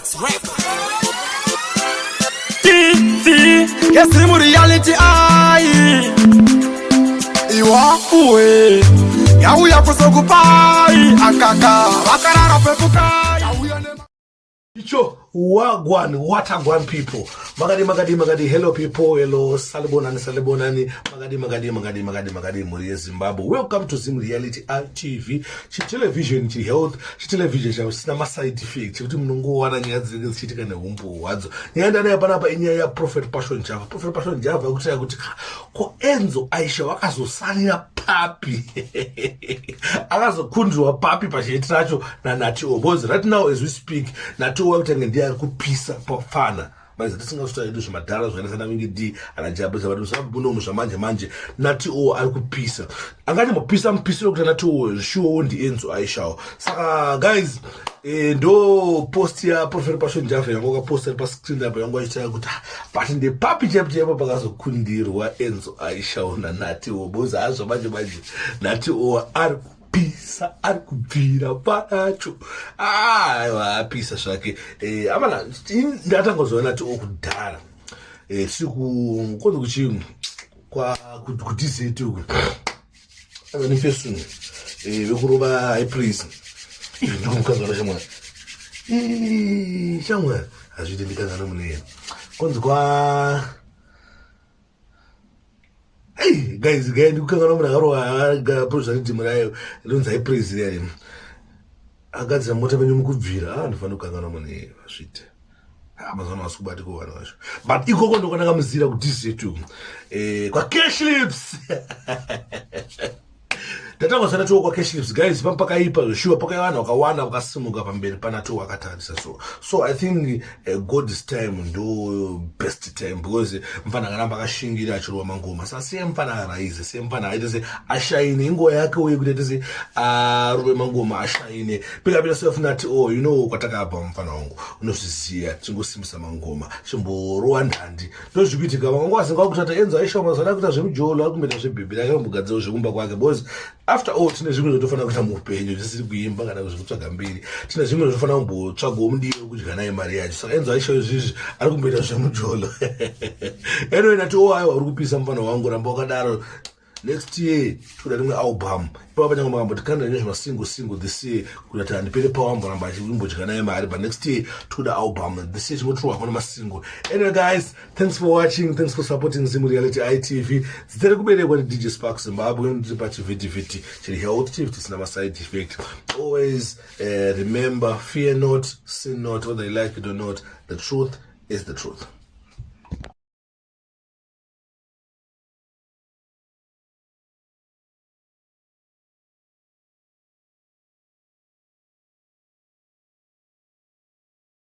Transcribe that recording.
Sparks Records. TV yesimu reality ai iwafuwe yauya kuzokupai akaka vakarara pepukai yauya nema Icho wagwan watagwan people makadi makadi makadi hello people hello salibonani salibonani makadi makadi makadi makadi makadi mhuri yeZimbabwe. Welcome to Zim Reality TV, chitelevision chihealth, chitelevision chisina maside effect chekuti munongowana nyaya dzinenge dzichiitika neumbo hwadzo. Nyaya ndanayo panapa inyaya yaProphet Passion Java. Prophet Passion Java yekuti kuti ko Enzo Aisha wakazosarira papi, akazokundwa papi pachete racho naNatio? Because right now as we speak, Natio wakutange ndiye ari kupisa pafana maiza tisingazotaura edu zvemadhara zvakaita sana Winky D ana Jabzamunomu zvamanje manje. Natio ari kupisa, anganyambopisa mupisiro kuti Natio zvishuwowo ndiEnzo Aishawo. Saka guys, ndo post yaProphet Passion Java yangu akaposta pascreen apo yangu achitaa kuti, ah, but ndepapi chaipo chaipo pakazokundirwa Enzo Aishawo naNatio? Because hazvo manje manje Natio ari kupisa, ari kubvira panacho. Aiwa, apisa zvake. Amana, ndatanga kuzoona Natio kudhara, tiri konzi kuchi kuDZ uku anifesuni vekurova high praise. Izvi ndikumukazana shamwari, shamwari, hazviiti ndikangana muneye konzi kwa. Hey, guys, guys, ndikukangana munhu akarova project rayo rinonzi high praise riya, agadzira mota penyu mukubvira. Ah, ndifanira kukangana munhu azviite. Mazuva ano kubati ko vanhu vacho, but ikoko ndokanaka muzira kuDZ kwaCash Lips. Ndatanga zana tiwo kwaCash Lips, guys, pakaipa zveshuwa, pakaiva vanhu vakawanda vakasimuka pamberi panato vakatarisa. So I think God's time ndo best time, because mufana akaramba akashingira achirova mangoma. Saka siye mufana araize, siye mufana aite se ashaine, inguva yake uye kuti aite se arove mangoma ashaine. Pikapita sefuna ati, oh, you know kwatakabva, mufana wangu, unozviziya, chingosimbisa mangoma, chimborova ndandi, ndozvikuitika. Vamwe vasinga kutata Enzo Aisha mazuva akuita zvemujolo, ari kumboita zvebhebhi rake, ambogadzirawo zvekumba kwake, because after all tine zvimwe zvotofanira kuita muupenyu zvisiri kuimba kana zvekutsvaga mbiri. Tine zvimwe zvofanira kumbotsvagawo mudiwo wekudya naye mari yacho. Saka Enzo Aisha izvizvi ari kumboita zvemujolo. Anyway, ndati, oh, aiwa, uri kupisa mufana wangu, ramba wakadaro. Next year toda rimwe album. Ipapo pachange makamboti kanda nezvemasingle single this year kuti handipere pawamboramba achimbodya naye mari, but next year toda album. This year chingotirwa hakuna masingle. Anyway guys, thanks for watching, thanks for supporting Zim Reality ITV. Zita rekuberekwa ndiDJ Spark Zimbabwe. Ndiri pachivhitivhiti chiri health, chief tisina maside effect. Always remember, fear not, sin not, whether you like it or not, the truth is the truth.